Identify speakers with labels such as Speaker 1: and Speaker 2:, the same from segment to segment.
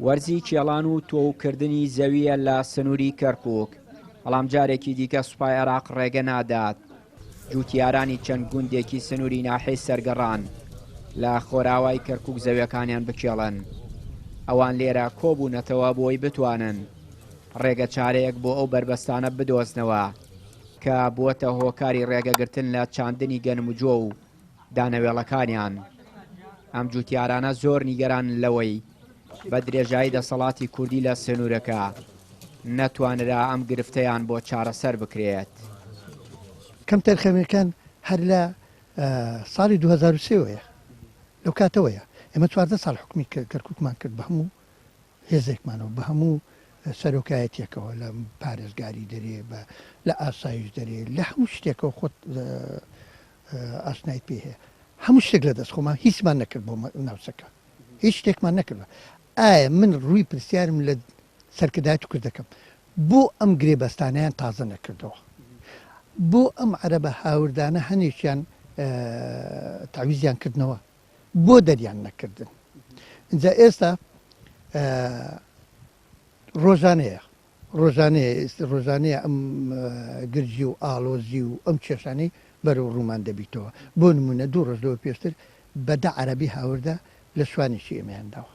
Speaker 1: وەرزی کێڵان و تۆوکردنی زەوییە لە سنووری کەرکووک، بەڵام جارێکی دیکە سوپای عێراق ڕێگە نادات جووتیارانی چەند گوندێکی سنووری ناحیەی سەرگەڕان لە خۆراوای کەرکووک زەویەکانیان بکێڵن. ئەوان لێرە کۆبوونەتەوە بۆی بتوانن ڕێگە چارەیەک بۆ ئەو بەربەستانە بدۆزنەوە کە بووەتە هۆکاری ڕێگەگرتن لە چاندنی گەنم و جۆ و دانەوێڵەکانیان. ئەم جوتیارانە زۆر نیگەرانن لەوەی بە درێژایی دەسەڵاتی کوردی لە سنوورەکە نەتوانرا ئەم گرفتەیان بۆ چارەسەر بکرێت.
Speaker 2: کەمتەرخەمیەکان هەر لە ساڵی 2003 وەیە، لەو کاتەوەیە. ئێمە 14 ساڵ حوکمی کەرکوکمان کرد بە هەموو هێزێکمانەوە، بە هەموو سەرۆکایەتیەکەوە، لە پارێزگاری دەرێ، بە لە ئاسایش دەرێ، لە هەموو شتێکەوە خۆت ئاشنایت پێ هەیە. هەموو شتێک لە دەست خۆمان، هیچمان نەکرد بۆ ناوچەکە، هیچ شتێکمان نەکرد. ئایا من ڕووی پرسیارم لە سەرکردایەتی کورد دەکەم، بۆ ئەم گرێبەستانەیان تازە نەکردەوە؟ بۆ ئەم عەرەبە هاوردانە هەنێکیان تەعویزیان کردنەوە؟ بۆ دەریان نەکردن؟ ئینجا ئێستا ڕۆژانەیە ڕۆژانەیە ڕۆژانەیە ئەم گرژی و ئاڵۆزی و ئەم کێشانەی بەرەو ڕوومان دەبیتەوە. بۆ نموونە دوو ڕۆژ لەوە پێشتر بە دە عەرەبی هاوردە لە شوانێکی ئێمەیان داوە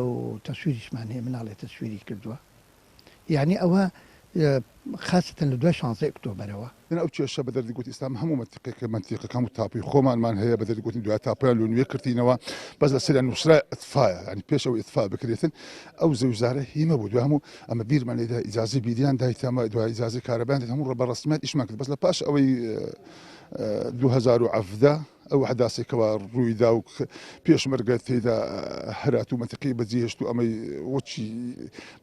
Speaker 2: و تەسویریشمان هەیە مناڵێ تەسویری کردووە. یانی ئەوە خاسەتەن لە دوای شانزەی ئۆکتۆبەرەوە.
Speaker 3: من ئەو کێشە بە دەردی گوت ئیسلام هەموو مەنتیقێکە مەنتیقەکە هەموو تاپوی خۆمانمان هەیە بە دەردی گوتن دوای تاپویان لۆ نوێ کردینەوە بەس لە سەریان نووسرا ئیتفایە یانی پێش ئەو ئیتفا بکرێتن ئەو زەویزارە هیمە بوو دوای هەموو ئەمە بیرمان لێدا ئیجازەی بیریان دایتەمە دوای ئیجازەی کارەبایان دایت هەموو بە ڕەسمیات ئیشمان کرد بەس لە پاش ئەوەی 2017 ئەو ئەحداسێک کەوا ڕوویدا و پێشمەرگە تێیدا هەرات و مەنتیقەی بەجێهێشت و ئەمەی وەکی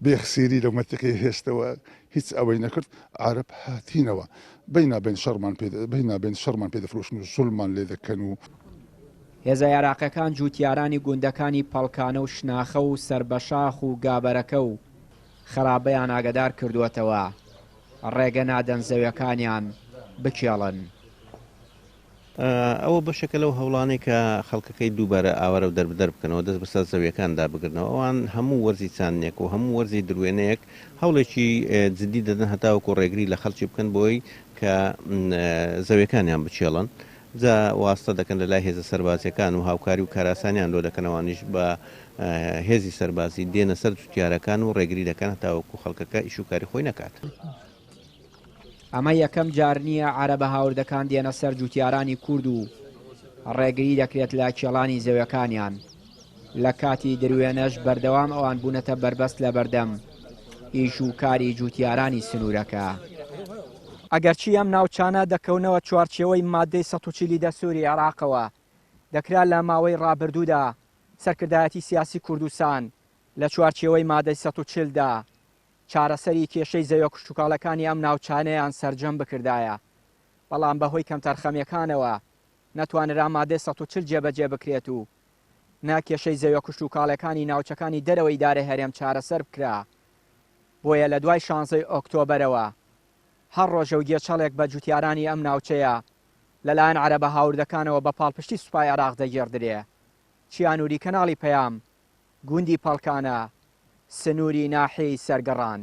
Speaker 3: بێخسێری لەو مەنتیقەیە هێشتەوە هیچ ئەوەی نەکرد عەرەب هاتینەوە بەینا بین شەڕمان پێ بەینا بین شەڕمان پێ دەفرۆشن و زوڵمان لێ دەکەن و.
Speaker 1: هێزە عێراقیەکان جووتیارانی گوندەکانی پەڵکانە و شناخە و سەربەشاخ و گابەرەکە و خەرابەیان ئاگەدار کردووەتەوە ڕێگە نادەن زەویەکانیان بکێڵن.
Speaker 4: ئەوە بەشێکە لەو هەوڵانەی کە خەڵکەکەی دووبارە ئاوارە و دەربەدەر بکەنەوە، دەست بەسەر زەوییەکاندا بگرنەوە. ئەوان هەموو وەرزی چاندنێک و هەموو وەرزی دروێنەیەک هەوڵێکی جددی دەدەن هەتاوەکو ڕێگری لە خەڵکی بکەن بۆی کە زەویەکانیان بکێڵن. جا واستە دەکەن لە لای هێزە سەربازییەکان و هاوکاری و کارئاسانیان لۆ دەکەن، ئەوانیش بە هێزی سەربازی دێنە سەر جوتیارەکان و ڕێگری دەکەن هەتاوەکو خەڵکەکە ئیش و کاری خۆی نەکات.
Speaker 1: ئەمە یەکەم جار نییە عەرەبە هاوردەکان دێنە سەر جوتیارانی کورد و ڕێگری دەکرێت لە کێڵانی زەویەکانیان. لە کاتی دروێنەش بەردەوام ئەوان بوونەتە بەربەست لە بەردەم ئیش و کاری جوتیارانی سنوورەکە. ئەگەرچی ئەم ناوچانە دەکەونەوە چوارچێوەی ماددەی 140 ی دەستووری عێراقەوە، دەکرا لە ماوەی ڕابردوودا سەرکردایەتی سیاسی کوردستان لە چوارچێوەی مادەی 140 دا چارەسەری کێشەی زەویە کشتوکاڵەکانی ئەم ناوچانەیان سەرجەم بکردایە، بەڵام بەهۆی کەمتەرخەمیەکانەوە نەتوانرا مادەی 140 جێبەجێ بکرێت و نە کێشەی زەویە کشتوکاڵەکانی ناوچەکانی دەرەوەی ئیدارەی هەرێم چارەسەر بکرا، بۆیە لە دوای شانزەی ئۆکتۆبەرەوە هەر ڕۆژە و گێچەڵێک بە جوتیارانی ئەم ناوچەیە لەلایەن عەرەبە هاوردەکانەوە بە پاڵپشتی سوپای عێراق دەگێڕدرێ. چیانوری کەناڵی پەیام، گوندی پەڵکانە، سنووری ناحیەی سەرگەڕان.